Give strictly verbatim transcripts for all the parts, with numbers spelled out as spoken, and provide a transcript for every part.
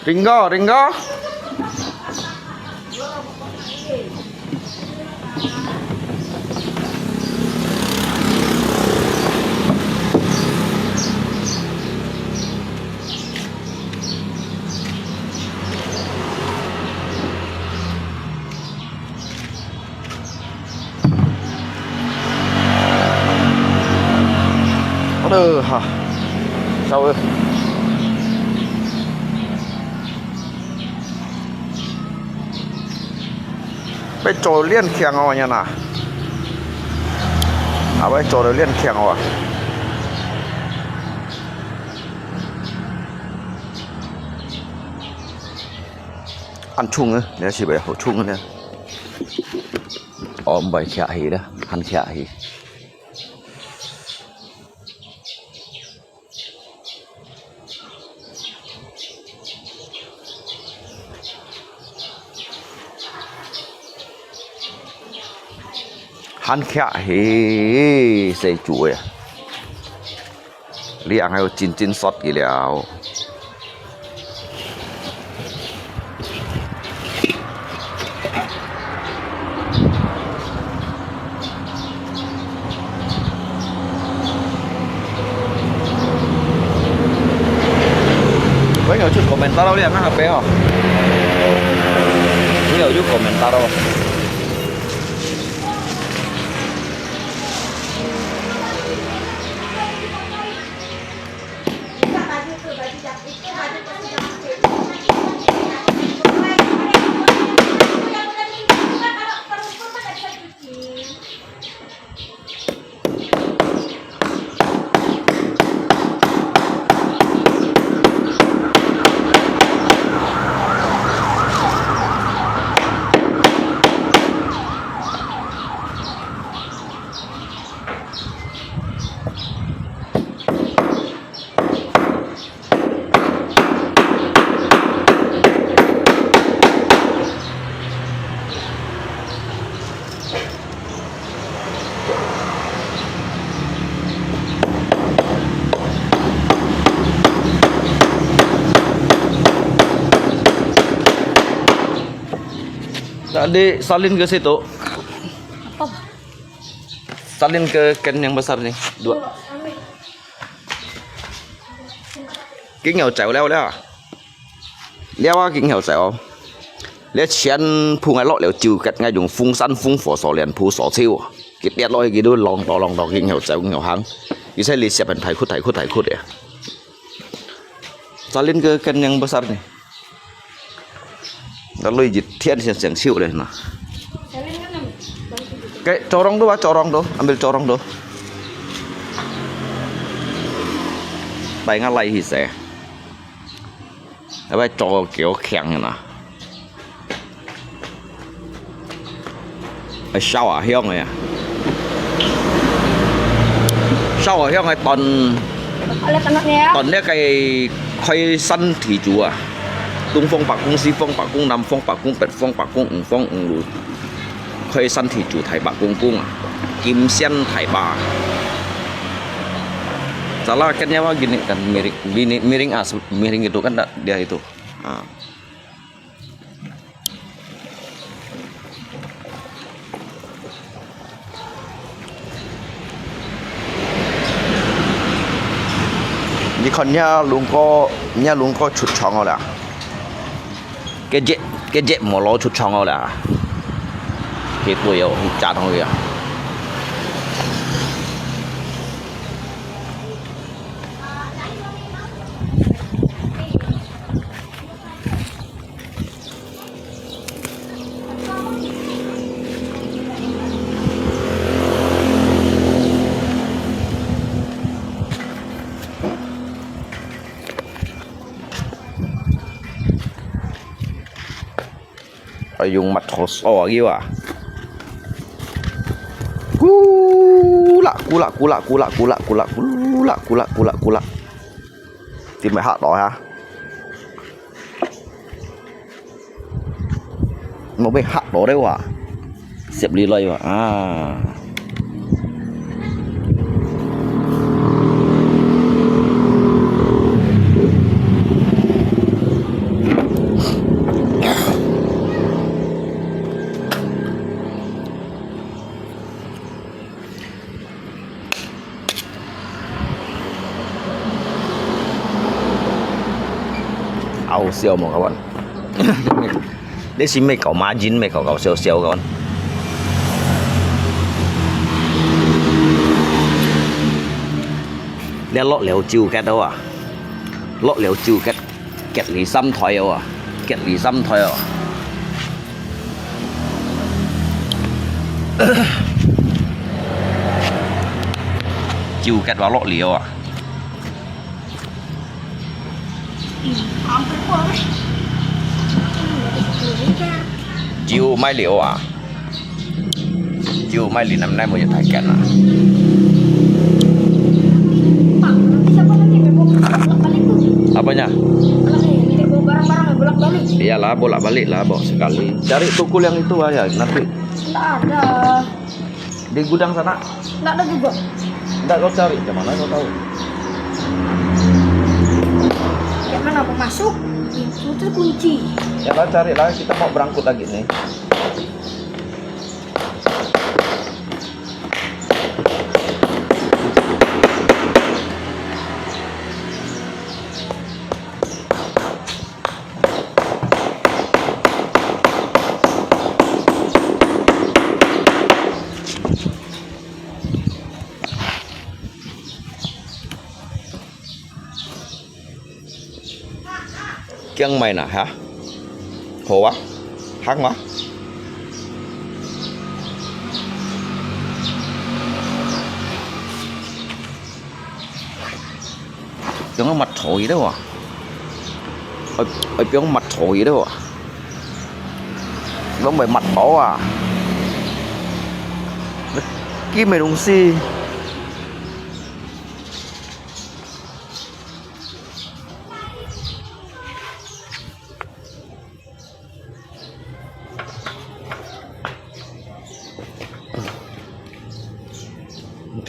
Ringo，Ringo。Aduh，哈，稍微。 愛做練強哦，你看啊。啊，愛做到練強哦。恁重啊，你係毋係好重啊？哦，毋會徛起啦，還徛起。 還徛起，細豬仔。你還愛真真煞佢了。 朋友就 komentar 到兩个阿伯哦，朋友就 komentar 到。 Tadi salin ke situ. Apa? Salin ke kan yang besar ni. Dua. Keng yau chau liao liao. Liao a keng yau chau. Liao qian phung ai lok liao jiu kat ngai yung phung san phung fo so lian phu so chiu. Kit liat lok kitu long to long to keng yau chau keng yau hang. Isai li siap an thai khut thai khut thai khut ya. Salin ke kan yang besar ni. Lalu ijit thian siang siang siu deh na. Ke corong tu, ah, corong tu, ambil corong tu. Pai ngalai hi se. Apa co keo kiang na. Ai, 燒鴨香个啊。燒鴨香个燉，燉這个開山地主啊，東方伯公、西方伯公、南方伯公、北方伯公、五方五路，開山地主大伯公公啊，金仙大伯。Salah kan nyawa gini kan miring, miring, miring ah, miring itu kan dia itu. Ah. Ni kan nia lungko, nia lungko chut chong la. Kejek, kejek molo chut chong la. Kejek yo, jat hong ya. Ai, yung mat thos o, agiu ah. Kulak, kulak, kulak. Ti mai hak to ha. Mo mai hak to de wa. Siap li loi wa. Ah. 搞笑無，kawan？你係毋係搞margin，毋係搞搞笑笑，kawan？你落了酒結到啊？落了酒結，結離三台哦啊？結離三台哦。酒結話落了啊？ 酒賣了啊？酒賣了，恁耐無有大間啊？Apanya? Iyalah, bolak-balik lah, bawa sekali. Cari toko yang itu aja, nanti. Nggak ada. Di gudang sana? Nggak ada juga. Nggak, kau cari, macam mana kau tahu? Kayak mana mau masuk? Pintu terkunci. Ya lah, carilah, kita mau berangkut lagi nih. Kiang mai na ha? Hoa? Hang wa? Piong mat thoi đó à? Ơi, ơi, piong mat thoi đó à? Không phải mat bó à? Kim mày đúng si.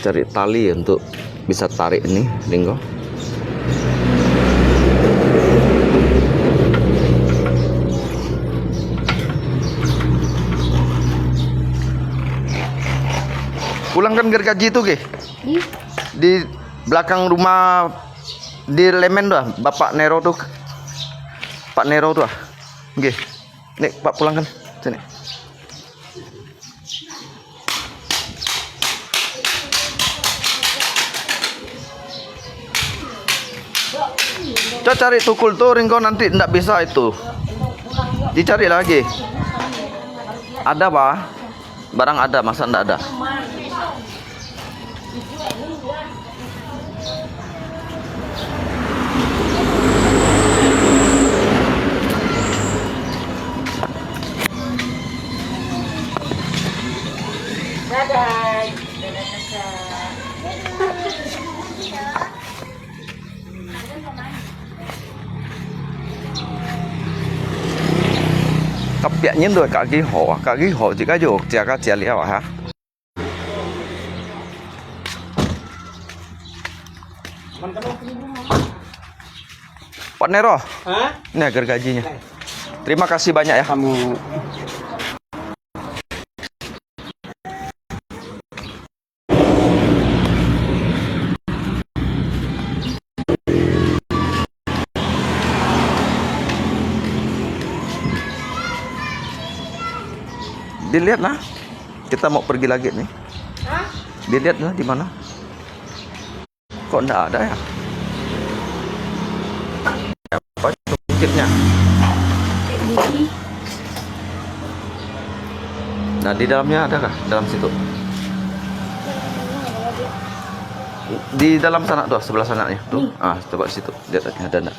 Cari tali untuk bisa tarik ini, Ringgo. Pulangkan gergaji tu, Ki. Di? Di belakang rumah, di Lemen tu ah, Bapak Nero tu. Pak Nero tu ah. Nggih. Nih, Pak, pulangkan. Sini. Coba cari tukul tu, Ringgo, nanti ndak bisa itu. Dicari lagi. Ada, Pak? Barang ada, masa ndak ada? Dadah. Dadah, Kakak. Kapiak nyen tu kaki ho, kaki ho, jika jo, jaga jali awak ha. Pak Nero. Hah? Ini gergajinya. Terima kasih banyak ya. Kamu. Dilihatlah. Kita mau pergi lagi nih. Hah? Dilihatlah di mana. Kok ndak ada ya? Apa itu kuncitnya? Nah, di dalamnya adakah? Dalam situ. Di dalam sana tuh, sebelah sana ya. Tuh. Ah, coba situ. Lihat ada ndak.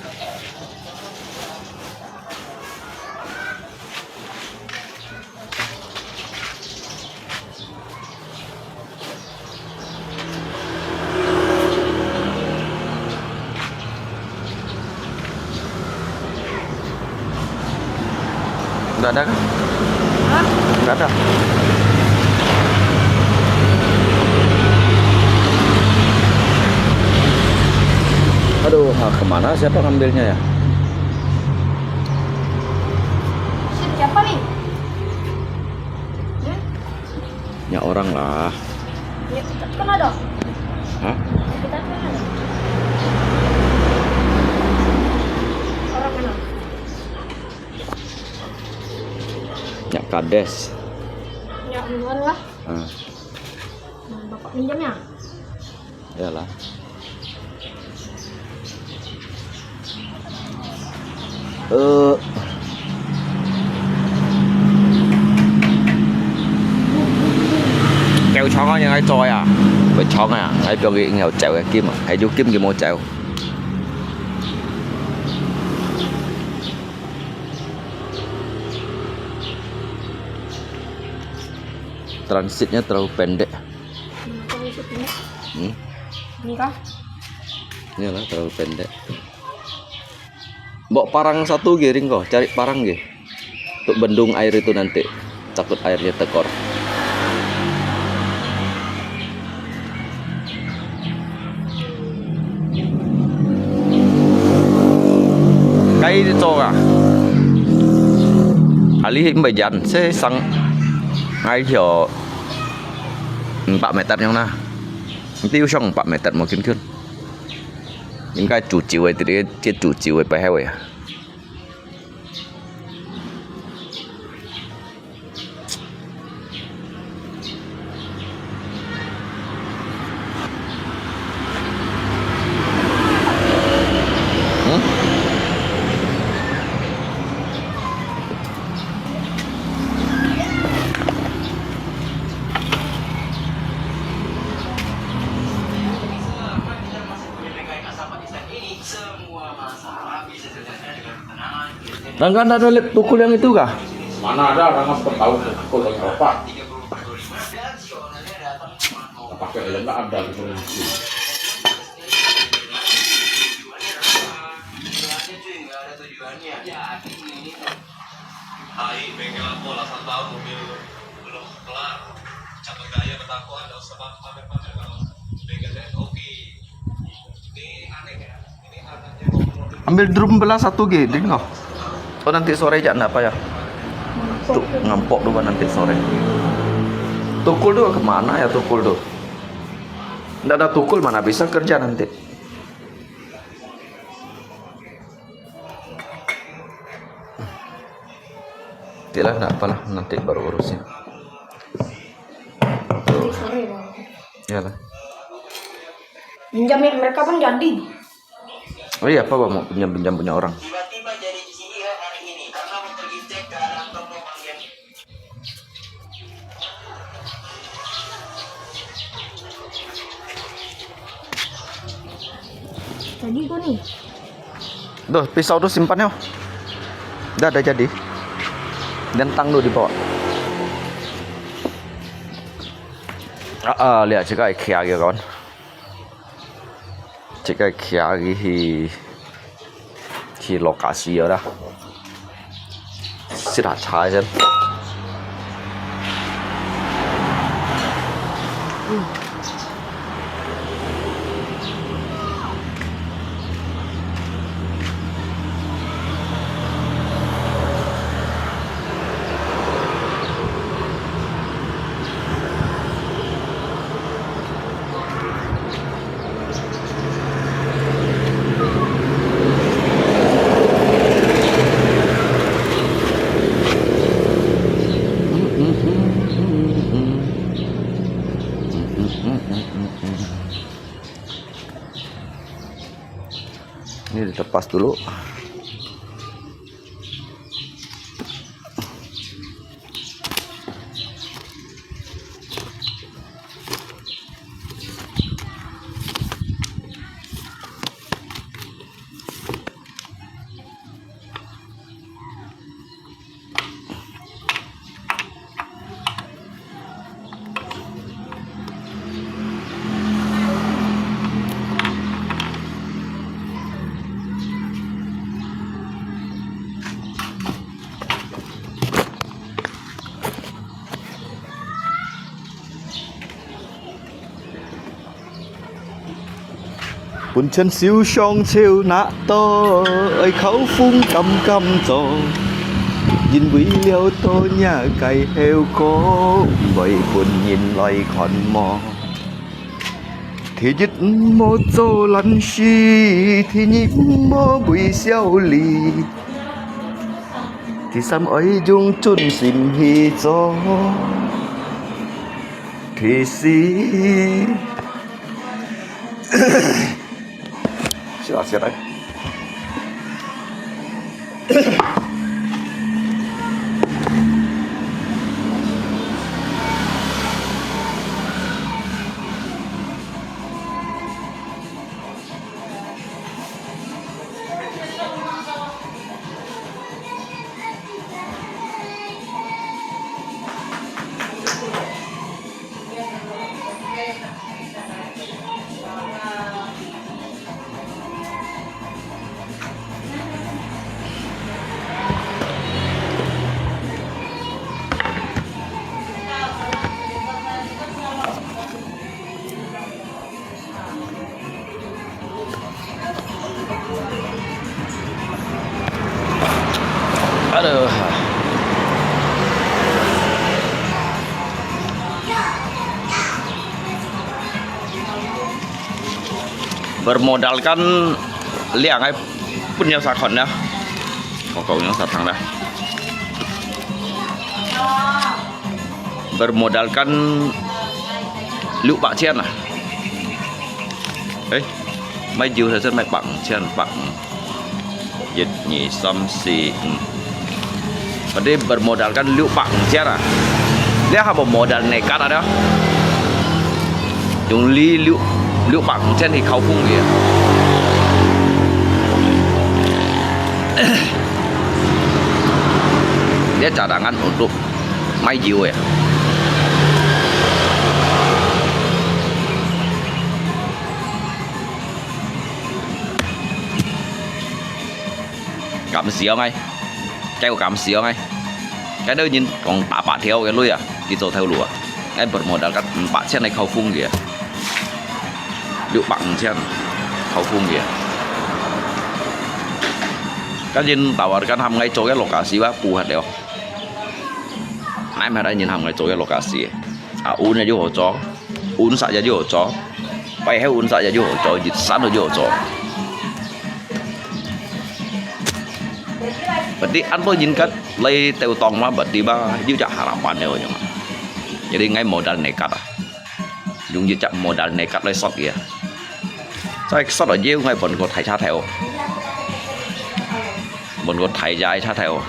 Nggak ada kan? Hah? Nggak ada. Aduh, ah, kemana siapa ngambilnya ya? Siapa nih? Hmm? Ya orang lah. Ya, kita kan ada. Hah? Ya, kita kan ada. Orang mana? Nyak kades. Nyak duluan lah. Ah. Hmm, Bapak minjam ya? Yalah. Eh. Chèo chóng á, ngai choi á. Chóng á, ngai biang kì ngiau chèo kì kim á, hai yu kim kì mo chèo. Transitnya terlalu pendek. Hmm, transitnya. Hmm? Ini kah? Iyalah, terlalu pendek. Bawa parang satu giring kau, cari parang gih. Untuk bendung air itu nanti. Takut airnya tekor. Kai di cho ka. Ali mbai jan, se sang ngai hio empat meter nyong na. Nanti usang empat meter mungkin kan. Ini kai cuci wai, tadi dia cuci wai, pai hai wai. Hmm? Langgan ada lep tukul yang itu kah? Mana ada orang masuk tahu tukul yang apa? Pakai aja nggak ada gitu. Hai, bengkel apa lah satu tahun mobil belum kelar. Cabut gaya bertakwa, nggak usah pamer-pamer kalau bengkelnya oke. Ini aneh ya. Ambil drum belah satu giding kau. Oh, nanti sore aja, ndak apa ya? Tuh, ngampok dulu nanti sore. Tukul tuh kemana ya tukul tuh? Ndak ada tukul mana bisa kerja nanti. Tidak, ndak apalah, nanti baru urusin. Tuh. Sore, Bang. Iyalah. Pinjam yang mereka pun jadi. Oh iya, apa mau pinjam-pinjam punya orang? Jadi kau ni. Tuh, pisau tuh simpan yo. Dah, dah jadi. Dan tang tuh dibawa. Ah, ah, lihat cakap kia gitu kawan. Cakap kia gitu. Ci lokasi ya dah. Sila cai sen. Ini dilepas dulu. Pun chén燒香燒納豆，愛口風甘甘做，因為了多若个後果，毋會分人來看無。第一毋好做懶尸，第二毋好為小利。第三，愛用盡心去做。第四，是啦，是啦。 Aduh. Bermodalkan liang ai pun nyawa sakon dah. Pokoknya satang dah. Bermodalkan 六百千啊。誒，買油頭先買百五千，百五。一、二、三、四、五。Berarti bermodalkan 六百五千啊。這還無 modal nekat啊，這。用這六、六百五千去敲風嘅。這 cadangan untuk 買油个。敢想个，該有敢想个，該兜人講打百條个鐳啊，去做頭路啊，該bermodalkan五百千來敲風个，六百五千敲風个。該人tawarkan喊𠊎做个lokasi啊，不得了。 Nai mah ada人喊𠊎做个lokasi。啊，ôn也有好做，ôn sat也有好做，拜六ôn sat也有好做，日產都有好做。Berarti恁多人个來鬥當嘛，berarti嘛，有隻harapan了樣。Jadi ngai modal nekat啊，用一隻modal nekat來sat佢啊。再sat到腰，ngai分佢大車頭。 分佢大隻車頭。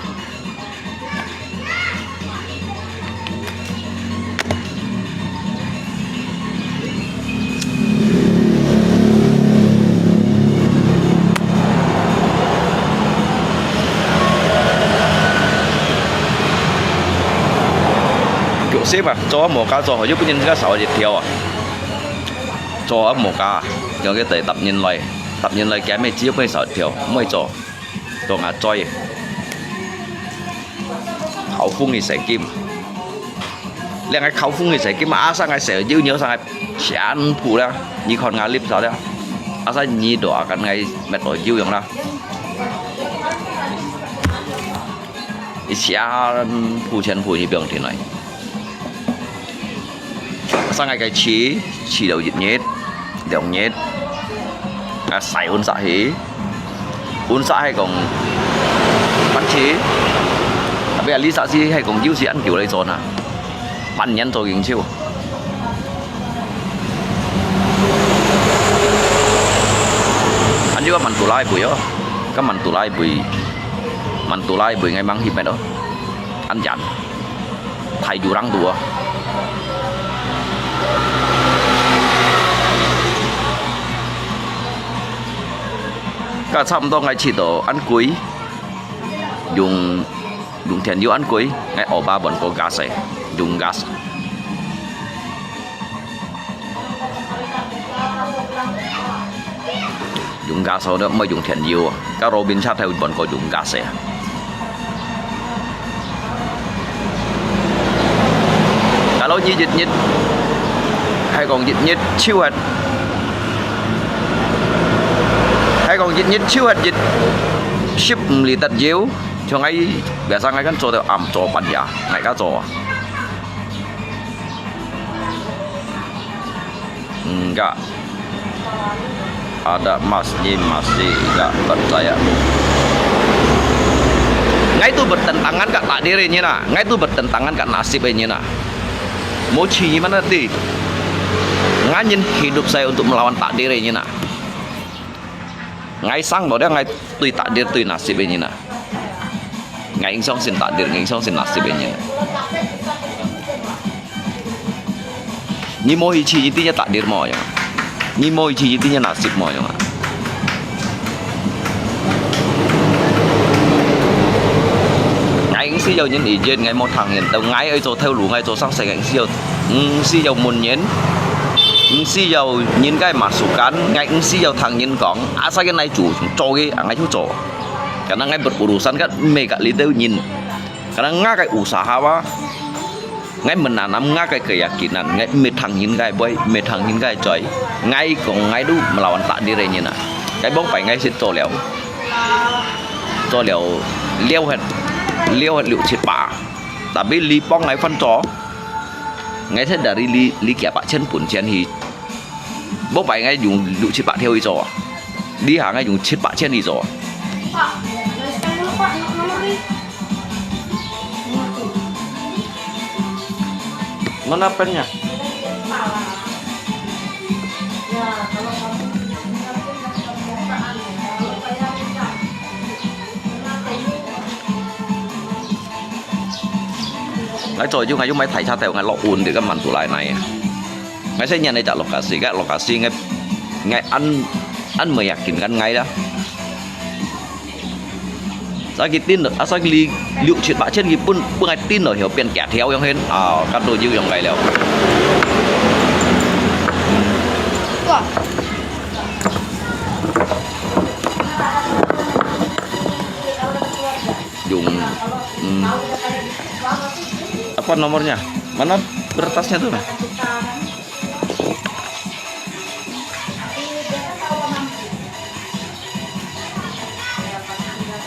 腳色嘛，做啊無加做，又不然自家少一條啊。做啊無加，有个得十年來，十年來，佢乜只有分少一條，毋會做。 當啊嘴，敲風个細金。兩个敲風个細金啊，阿生个細油牛生个全部啦，你看𠊎粒啥啦，阿生你多啊，跟𠊎乜多油用啦。一下鋪全部你不用停來。 生个个試，試到一日、兩日，啊，晒溫室去，溫室係講，半試，tapi啊，你啥時係講有時恁久來做呐，半年做研究。恁久啊，mantul來背哦，該mantul來背，mantul來背，𠊎吂去乜哦，恁遠。 大jurang肚啊。該差毋多𠊎試到恁貴，用，用電油恁貴，𠊎歐巴換過gas个，用gas。用gas好了，毋愛用電油啊。該Robin車頭換過用gas个啊。 Kalau一日，係講一日燒忒，係講一日燒忒一十五liter油，像𠊎biasa𠊎kan做到暗做半夜，𠊎家做啊。Enggak. Ada masih, masih enggak percaya. Ngai tu bertentangan ka takdir e nyin ah. Ngai tu bertentangan ka nasib e nyin ah. Mo chi nyi mana ti. Ngan nyin hidup saya untuk melawan takdir e nyin ah. Ngai sang lo dia ngai tui takdir tui nasib e nyin ah. Ngai ing song sin takdir, ngai ing song sin nasib e nyin ah. Nyi mo hi chi nyi ti nya takdir mo yong. Nyi mo hi chi nyi ti nya nasib mo yong ah. Ngai ing si yau nyin i jen ngai mo thang nyin. Tau ngai oi zo thau lu ngai zo sang sai ngai ing si yau. Ing si yau mun nyin. Ing si yau nyin ngai masukan. Ngai ing si yau thang nyin kong. Asa ke nai chu zo ke ngai chu zo. Karena ngai berurusan kan me ka li tau nyin. Karena ngai kai usaha wa. Ngai menanam ngai kai keyakinan, ngai me thang nyin ngai boi, me thang nyin ngai choi. Ngai kong ngai du melawan takdir e nyin ah. Ngai bong pai ngai sit zo liao. Zo liao, liao het, liao het liu chit pa. Tapi li pong ngai fan zo. Ngai set dari li, li kia pa chen pun chen hi. Bong pai ngai yung liu chit pa theo hi zo. Li ha ngai yung chit pa chen hi zo. Mana pennya? Ngai zo yuk ngai yuk mai thai cha teo ngai lo un de kan man tu lai nai. Ngai sai nyan nai ja lokasi, ngai lokasi ngai, ngai an, an me yakin kan ngai da. Sa ki tin, asa ki li liu chit pa chen ki pun, pun ngai tin lo hiu pian kia theo yong hen. Ah, kan tu yuk yong ngai liao. Yung, hmm. Apa nomornya? Mana kertasnya tuh? Nah?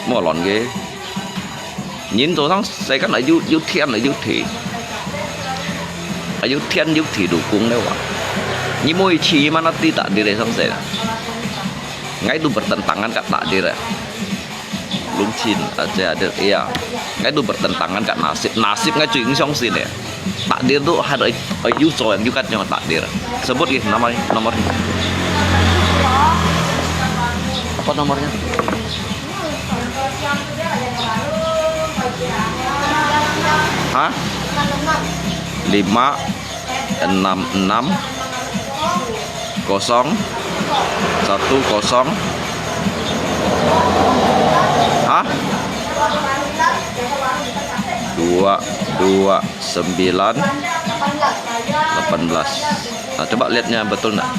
Mo lon ke. Nyin zo sang sai kan ayu, yu thian ayu thi. Ayu thian yu thi du kung le wa. Nyi mo i chi mana ti takdir e sang sai. Ngai tu bertentangan ka takdir e. Lung chin, aja ada, iya. Ngai tu bertentangan ka nasib. Nasib ngai cuy ing song sin e. Takdir tu ada, ayu zo yang juga nyong takdir. Sebut ye nama, nomor. Apa nomornya? Hah? Lima, enam enam, kosong, satu kosong. Hah? Dua, dua, sembilan, delapan belas. Nah, coba lihatnya betul nggak?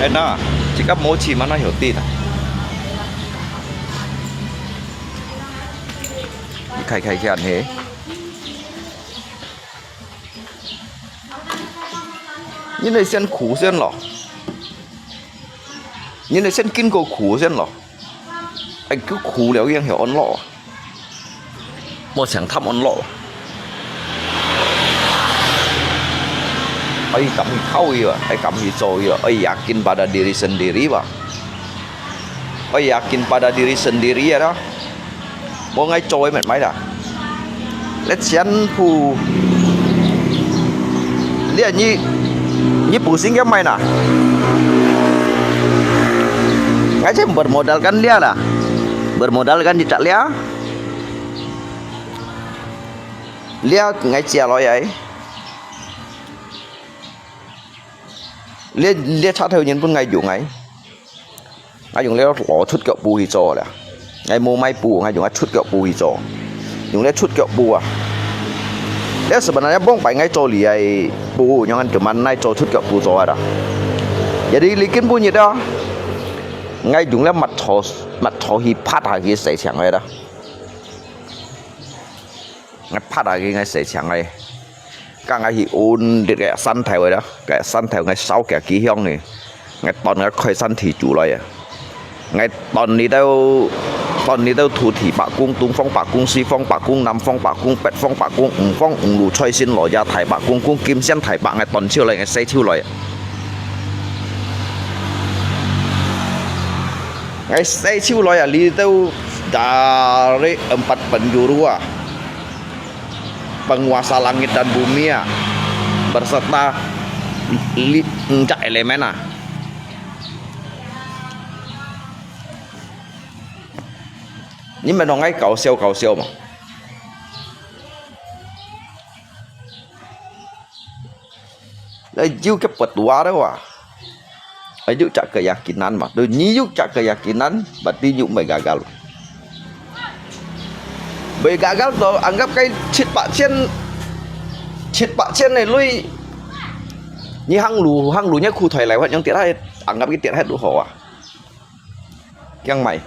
Ena, jika mochi mana hoti na. Khai khai kian he. Nyi ne sian khu sian lo. Nyi ne sian kin ko khu sian lo. Ai, ku khu liao yang he on lo. Mo chang tham on lo. Ai, kam hi khau yo, ai, kam hi zo yo, ai, yakin pada diri sendiri ba. Ai, yakin pada diri sendiri ya dah. Mo ngai choi met mai da. Let sian pu. Lia nyi, nyi pusing ke mai na. Ngai cem bermodalkan lia lah. Bermodalkan cicak lia. Lia ngai cia loi ai. Lia, lia cha thau nyen pun ngai yung ai. Ngai yung le lo chut kiok pu hi cho le. Ngai mu mai pu, ngai yung ngai chut kiok pu hi cho. Yung le chut kiok pu a. Le sebenarnya bong pai ngai cho li ai pu, nyong an cuman nai cho chut kiok pu cho ada. Jadi likin pu nyit a. Ngai yung le mat cho, mat cho hi phat ha hi sai chang ai da. Ngai phat ha hi ngai sai chang ai. 該𠊎去安這个山頭个啦，該山頭𠊎燒佢幾香呢，𠊎當𠊎開山地主來啊！𠊎當你兜，當你兜土地伯公、東方伯公、西方伯公、南方伯公、北方伯公、五方五路財神老爺大伯公公、金仙大伯，𠊎當手來，𠊎洗手來啊！𠊎洗手來啊！你兜dari empat penjuru啊！Penguasa langit dan bumi啊，berserta li-，五隻elemen啊。你們同𠊎搞笑搞笑嘛？ Laju ke petua tu ah. Laju cak keyakinan mah. Tu nyi yuk cak keyakinan, berarti yuk mei gagal. Mei gagal tu, anggap kai cit pak cien, cit pak cien ne lui. Nyi hang lu, hang lu nya khu thoi lai, wat yang tiat hai, anggap ki tiat hai tu ho ah. 驚買。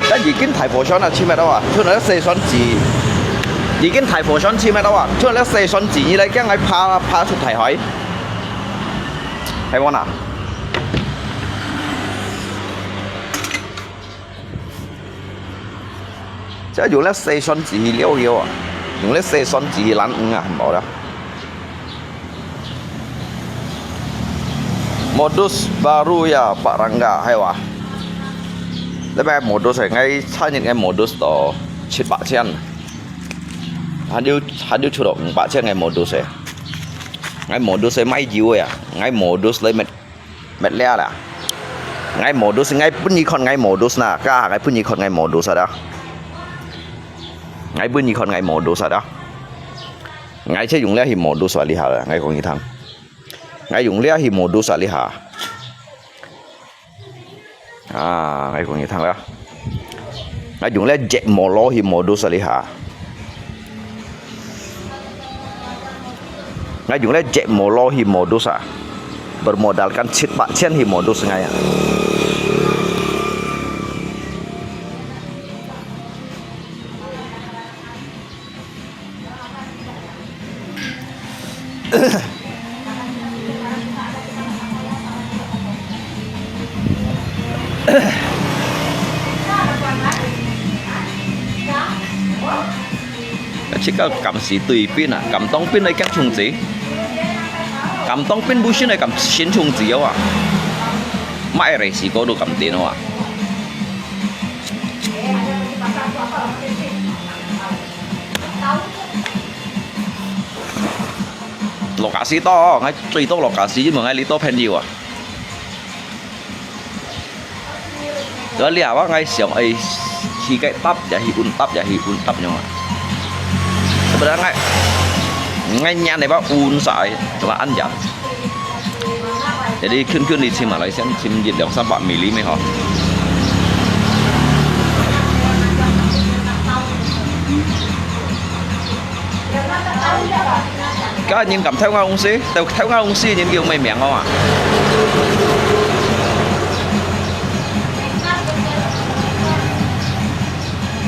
但已經大火船啊，去乜到啊？出來洗船子，已經大火船去乜到啊？出來洗船子，你來驚𠊎爬，爬出大海，係無啊？ 這用來洗船子去了了啊，用來洗船子去攔魚啊，無啦。Modus baru ya, Pak Rangga，係哇？這擺modus係，𠊎差日个modus到七八千，還有，還有出到五百千个modus係。𠊎modus係買油个啊，𠊎modus來買 Met lia lah. Ngai modus, ngai pun ikon ngai modus na. Ka, ngai pun ikon ngai modus ada. Ngai pun ikon ngai modus ada. Ngai che yung lia hi modus wa liha, ngai kong itang. Ngai yung lia hi modus wa liha. Ah, ngai kong itang lah. Ngai yung le jet molo hi modus aliha. Ngai yung le jet molo hi modus ah. Bermodalkan cit pak cien hi modus ngai ah. Chika kam si tui pin ah, kam tong pin ai kiak chung zi. Kam tong pin bu shin ai kam shin chung zi yo ah. Mai re si ko do kam tin ah. Lokasi to, ngai 最多 lokasi，因為 ngai 這多朋友啊。Đó là bác ngai siang ai khi cái tắp ya hi un tắp ya hi un tắp nyong à. Sebenarnya ngai ngai nyan này bác un sai, cuma ăn ya. Jadi khun-khun đi chim Malaysia, chim jit 兩三百 mili mê hả. Ka nhìn cảm theo ngao ung si, theo theo ngao ung si nhìn kiểu mê miệng không à.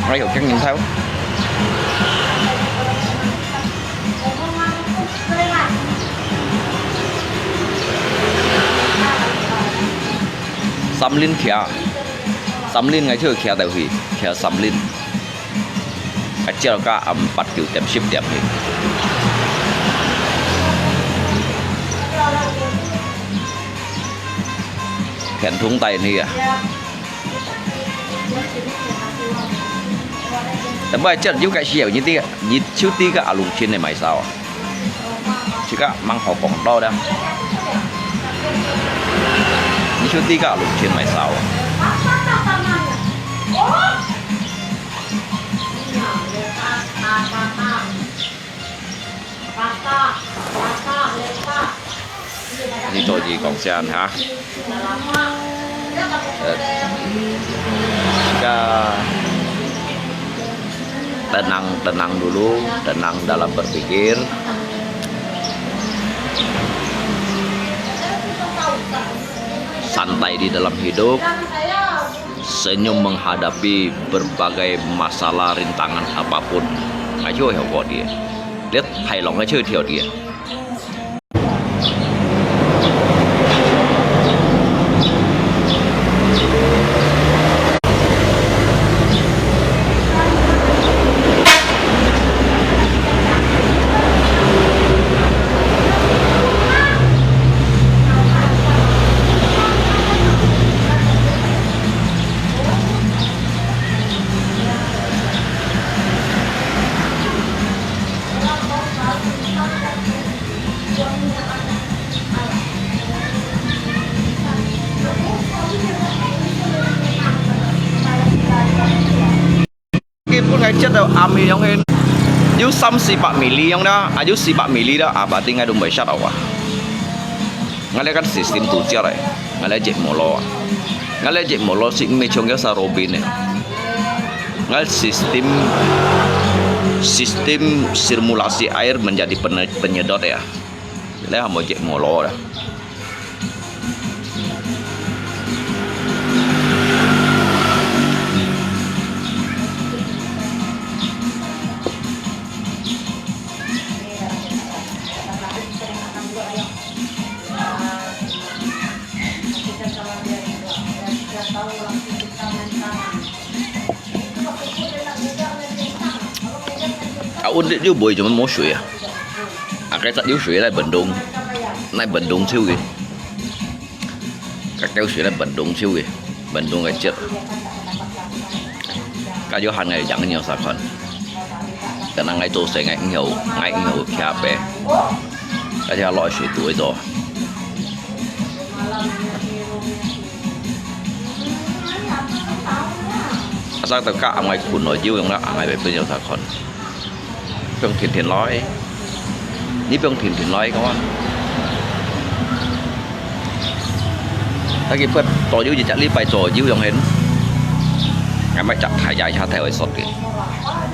Ai hiểu kinh nhìn theo. Samlin kia. Samlin ngai chưa kia đầu hì, kia Samlin. Ngai chưa ka âm bắt kiểu tiệm ship tiệm hì. Thiện Thông Tây hì à. Tapi aja juga siap, nyi tiga, nyi cuti ka alung chin mai sao. Chika mang ho kong to da. Nyi cuti ka alung chin mai sao. Nyi to ji kong sian ha. Eh, Chika tenang, tenang dulu, tenang dalam berpikir, santai di dalam hidup. Senyum menghadapi berbagai masalah rintangan apapun. Ngai chhiu hiau ko die. Lihat Thai lòng ngai chhiu thiau die. Ki pun ngai chat tau ami yong hen. Yu sam si pak mili yong na, a yu si pak mili da, a ba ting ngai dum bai shat au a. Ngai le kan sistim tu cia le, ngai le jek molo a. Ngai le jek molo si me chong ya sa robin e. Ngai sistim, sistim sirkulasi air menjadi pene-, penyedot ya. Le hamo jek molo da. A undit yu bui cuma mo shui a. A kai cat yu shui lai bendung. Nai bendung chiu ki. Ka kêu shui lai bendung chiu ki. Bendung kai cat. Ka yu han ngai yang nyo sa kon. Ka nang ngai to se ngai nyo, ngai nyo kia pe. Ka yu lo shui tu to. Asa tau ka ang ngai kun lo jiu yong la ang ngai pe pe yong sa kon. Piong thin thin loi. Ni piong thin thin loi ko. Ta ki phet to jiu ji chak li pai to jiu yong hen. Ngai mai chak thai jai cha thai wai sot ki.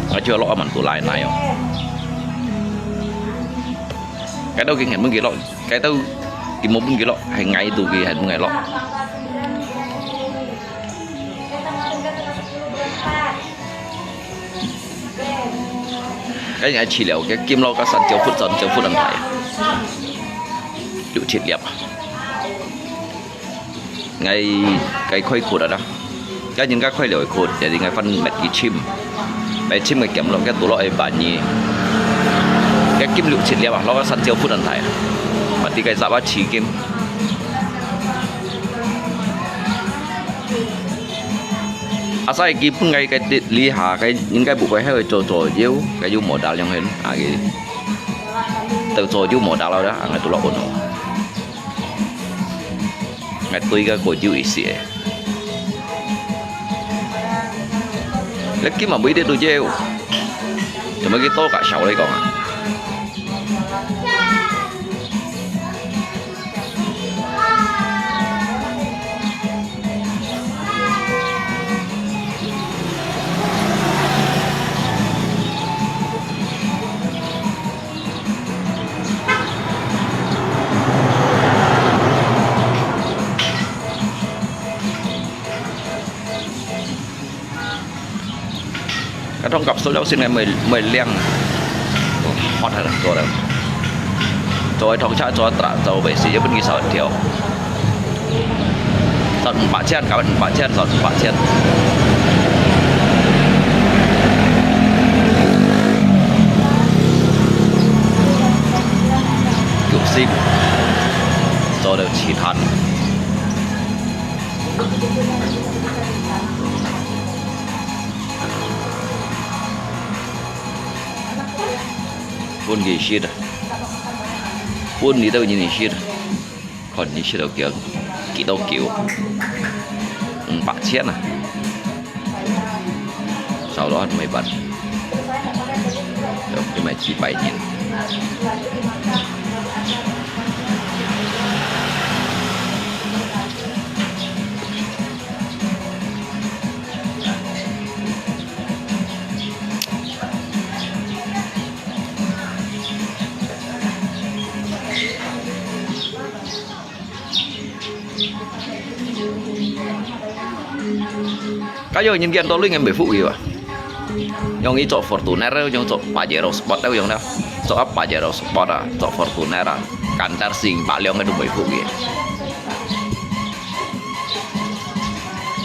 Ngai jiu lo a man tu lai nai yong. Ngai tau ki hen mun ki lo. Ngai tau ki mun ki lo. Hai ngai tu ki hen mun ngai lo. Cái này chỉ là cái kim lo cái sân châu phút sân châu phút đang phải. Chịu chết liệp. Ngay cái khói cột đó. Cái những cái khói lửa cột, jadi ngay phân mệt cái chim. Mệt chim cái kim lo cái tủ lo ai bản nhỉ. Cái kim lựu chết liệp à, lo cái sân châu phút đang phải. Mà tí cái giáp á chỉ kim. Asal ki pun ngai cái tít lý hà cái những cái bộ cái hơi trò trò diu cái yu mò đá yang hen à cái tàu trò yu mò đá lo đó à ngai tụ lo ôn ho ngai tui cái cô yu ý xì lek ki mà bui đi tụ diu tụi mấy cái tô cả sáu đấy còn à. Cái thông cặp số lốc xin ngày mười, mười liang. Hot hay là tua đâu. Tua thông cha tua tra tua bảy sĩ bên kia sao theo. Sao ba千, cả ba千, sao ba千. Chụp sim. Tua đâu chỉ than. Phun gì shit à? Phun gì đâu nhìn shit à? Còn nhìn shit đâu kiểu, kỹ đâu kiểu. Bạc chết à? Sau đó mày bật. Rồi cái mày chỉ bảy nhìn. 該有人見到你，你毋會服佢啊？用佢做Fortuner，用做Pajero Sport，用了，做啊Pajero Sport啊，做Fortuner啊，kantor四百兩个都毋會服佢。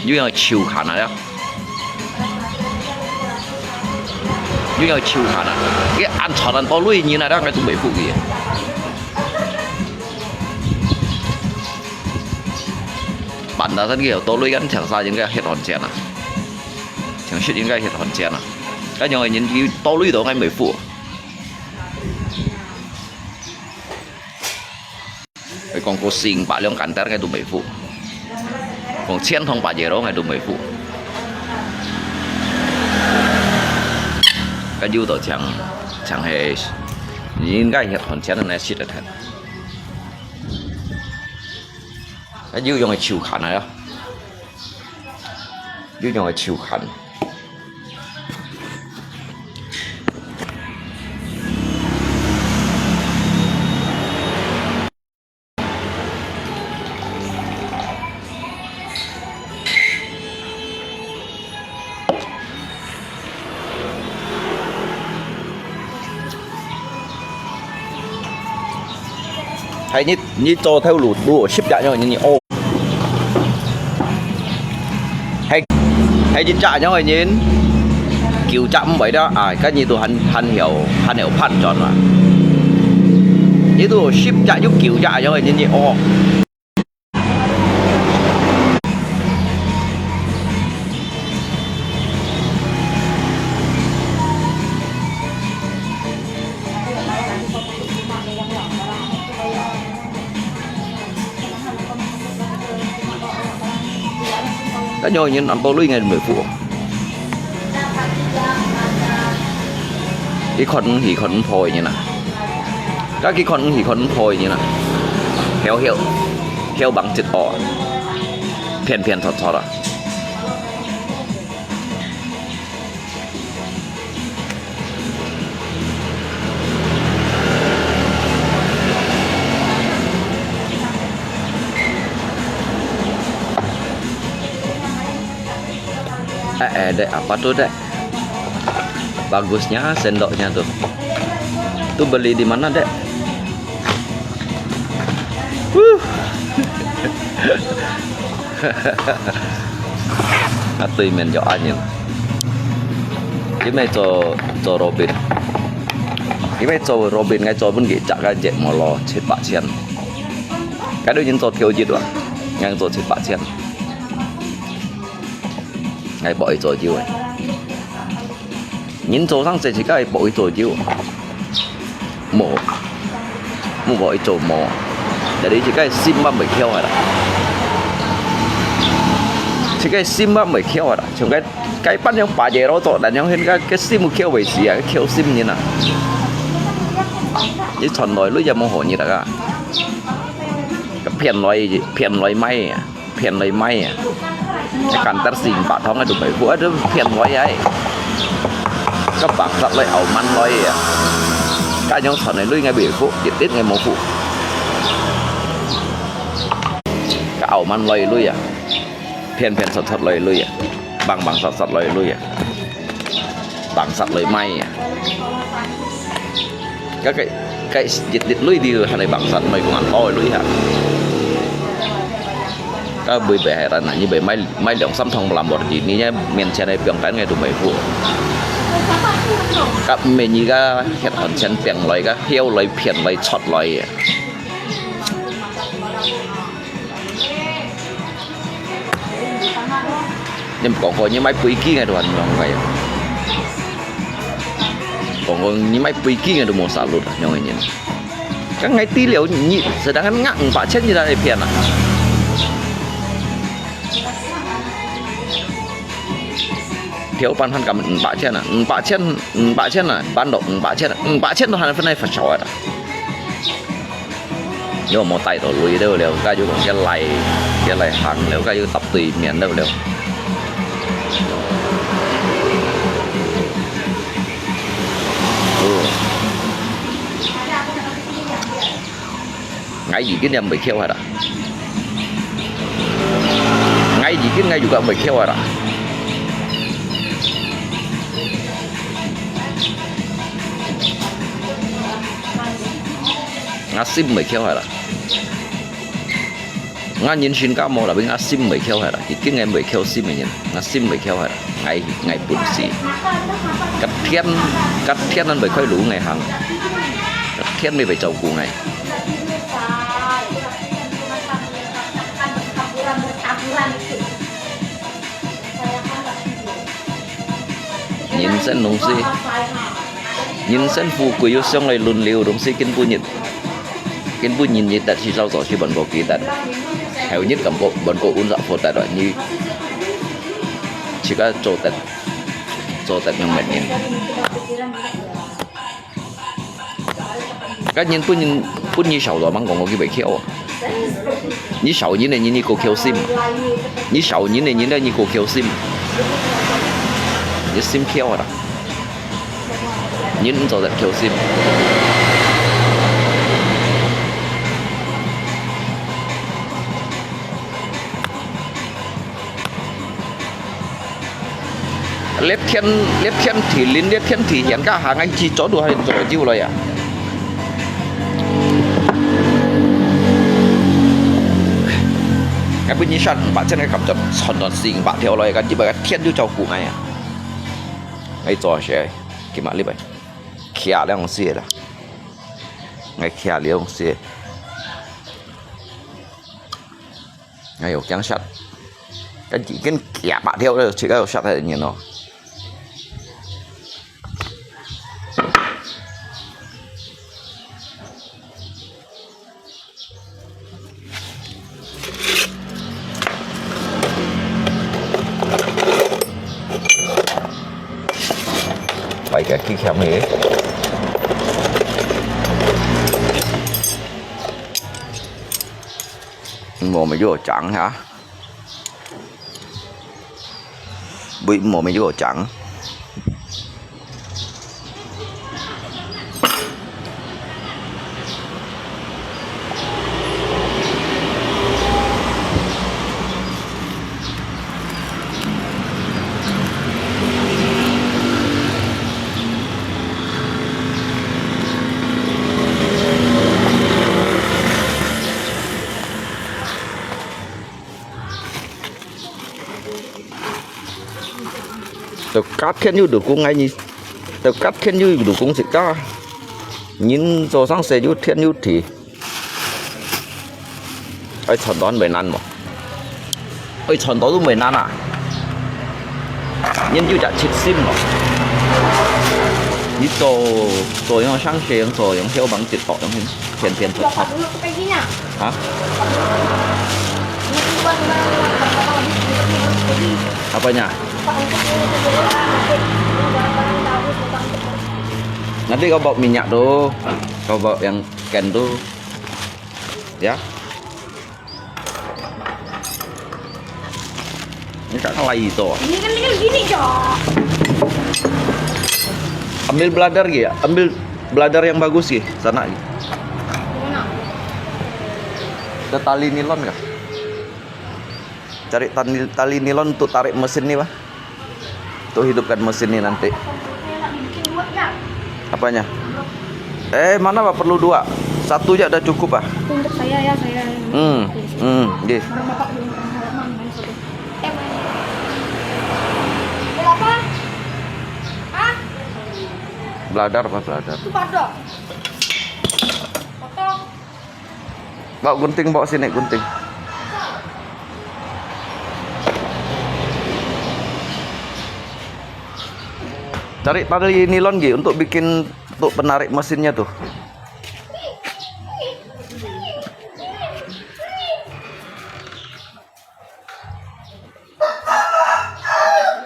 又用手牽啊，又用手牽啊，佢安全安到你人啊，你都毋會服佢。 辦到身个有多累，跟長沙人个血汗钱啊，長沙人个血汗钱啊，該樣个人佢多累到，𠊎毋會付。佢講過四五百兩kantor，𠊎都毋會付。講千通百year，𠊎都毋會付。該有到長，長係，人个血汗錢來食得忒。 啊，又用个手牽啊，又用个手牽。 係你，你做頭路，路十隻樣，你，你哦。係，係一隻樣个人，九隻毋會了啊，該你都還，還曉，還曉判斷嘛。你都十隻有九隻樣个人，你哦。 該樣人恁多鐳，𠊎毋會付。佢看毋起、看毋破个人啊，該佢看毋起、看毋破个人啊，曉，曉，曉幫直哦，騙騙撮撮啊。 Eh, eh, Dek, apa tuh, Dek? Bagusnya sendoknya tuh. Tuh beli di mana, Dek? Huh. 啊，對面就恁樣。佢乜做，做Robin，佢乜做Robin，𠊎做分佢隻个節目咯，七八千。該對人做頭一啊，𠊎做七八千。𠊎幫佢做酒个。 人做生意自家會幫佢做酒，無，無幫佢做無。Jadi自家心乜毋會翹个啦，自家心乜毋會翹个啦。像該，該班樣把嘢攞做，但樣該，該心會翹袂死啊，翹心人啊。你賺來鐳也無好日啊，騙來，騙來賣啊。 騙來賣啊！該kantor四五百通个都毋會付，啊，都騙來啊！該bangsat來，傲慢來啊！該樣賺个鐳𠊎毋會付，一滴𠊎無付。該傲慢來个鐳啊，騙騙撮撮來个鐳啊，bangsat bangsat來个鐳啊！ Bangsat來賣啊！該，該，該一滴鐳都還來bangsat，賣講恁多个鐳哈！該買買係啦，你買，買，買兩三桶Lamborghini，你面前个放等个都毋會付。該毋係你个血汗錢拚來个，曉來騙來撮來个。 你毋講過你買飛機，𠊎都還用个。講過你買飛機，𠊎都無salut啊，樣个人。該𠊎知了，你sedangkan𠊎五百千你來騙啊？票班還敢五百千啊？五百千，五百千啊，班到五百千啊，五百千都還分你發燒啊！ 又無帶到鐳了了，該又講要來，要來行了，該又搭對面了了。哦，𠊎已經也毋會翹下啦，𠊎已經𠊎又个毋會翹下啦。吾心毋會翹忒啦。吾人身價無啦，𠊎心毋會翹忒啦。佢竟然會翹心个人，吾心毋會翹忒啦。𠊎，𠊎本事。隔天，隔天人會開路𠊎行，隔天你會照顧𠊎。 人生東西，人生富貴有相來輪流東西，今晡日，今晡日你得去早早去問過幾得，後日感覺問過五十過得了，你自家做得，做得用乜人。 該人本人，本人少咗，吂講過佢會翹啊。你少人个人，你過翹心；你少人个人呢，你過翹心。你心翹啊啦，人毋做得翹心。 熱天，熱天天，連熱天天，人家行个去做都還做得久了呀。𠊎分你算五百千个感覺，賺到四五百條了，該基本上天就照顧𠊎呀。𠊎做事，今日禮拜，徛兩時啦，𠊎徛兩時。 哎喲，驚嚇！該已經幾百條了，自家有嚇到人哦。來个，去搶个。 我們又講哈，不，我們又講。都隔天又做工，𠊎呢，都隔天又做工自家，人做生事又天又地。 愛賺到會難無？愛賺到都會難啊！人有隻直心無？你做，做樣生事，做樣囂吂直到樣，天天做。啊？Apanya? Nanti kau bawa minyak tu, kau bawa yang ikan tu. Ya. Ini tak salah itu. Ini kan, ini kan gini, Cok. Ambil bladar ya, ambil bladar yang bagus ya, sana ya. Mana? Ada tali nilon kah? Cari tali, tali nilon untuk tarik mesin ni, Pak. Untuk hidupkan mesin ni nanti. Apanya? Eh, mana, Pak? Perlu dua. Satu je udah cukup, ah. Itu untuk saya ya, saya. Hmm, hmm, nggih. Barang Bapak belum pernah halaman, mana satu? Eh, mana? Ada apa? Hah? Bladar, Pak, bladar. Itu Pardo. Potong. Bawa gunting, bawa sini gunting. Cari tali nilon, Gi, untuk bikin, untuk penarik mesinnya tuh.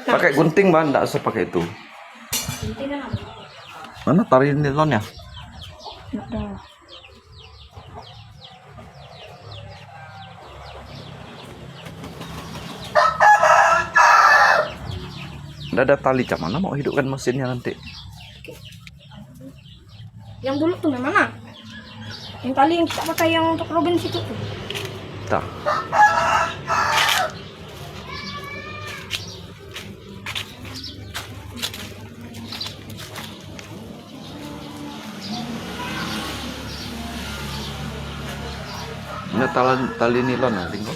Pakai gunting, Bang, nggak usah pakai itu. Mana tali nilonnya? Nggak ada. Nggak ada tali, macam mana mau hidupkan mesinnya nanti? Yang dulu tuh yang mana? Yang tali yang kita pakai yang untuk Robin situ tuh. Tah. Ini tali, tali nilon ah, tingko.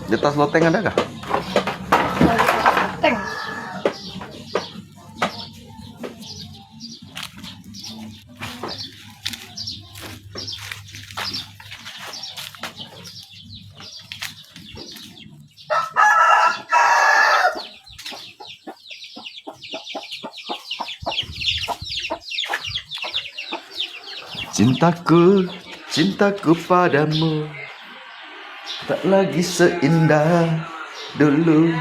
Di atas loteng ada kah? Loteng. Cintaku, cintaku padamu tak lagi seindah dulu.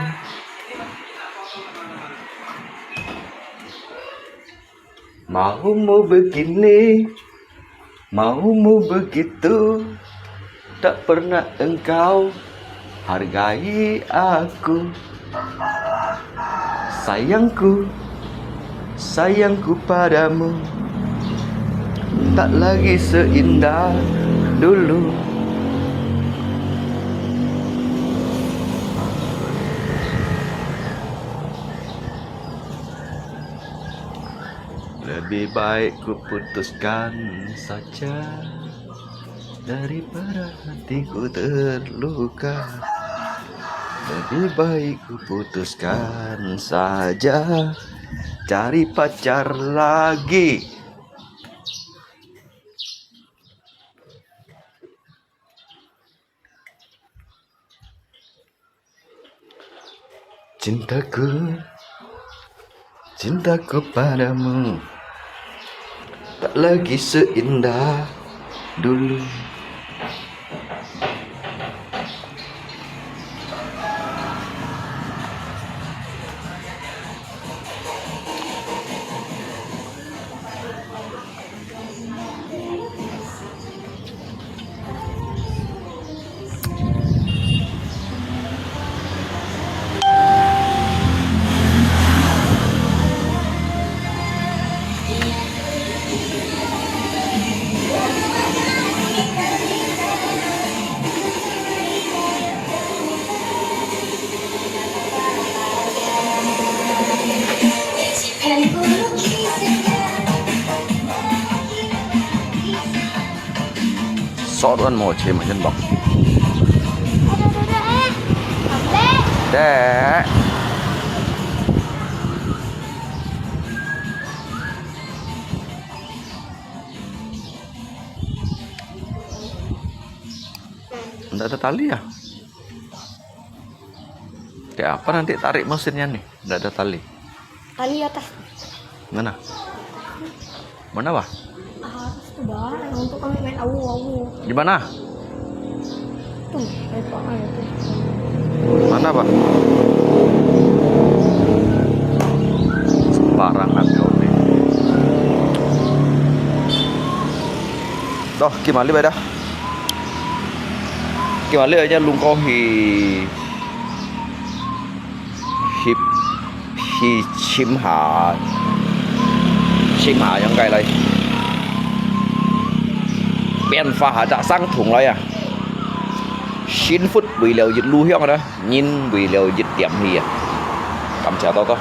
Maumu begini, maumu begitu, tak pernah engkau hargai aku. Sayangku, sayangku padamu, tak lagi seindah dulu. Lebih baik ku putuskan saja daripada hatiku terluka. Lebih baik ku putuskan saja cari pacar lagi. Cintaku, cintaku padamu, tak lagi seindah dulu. Sót wan mo che ma chen bok. Dek. Ndak ada tali ya? Kayak apa nanti tarik mesinnya nih? Ndak ada tali. Tali atas. Mana? Mana, Bah? Atas tuh, Bah. Yang untuk kami main awu-awu. Di mana? Tuh, lepak aja tuh. Mana, Bah? Sembarangan kau nih. Toh, kimali bai dah. Kimali aja lungko hi. Hi, hi，尋下，尋下樣个來，變化下隻相同來啊！幸福為了一路向啊，人為了一點去啊！感謝多多。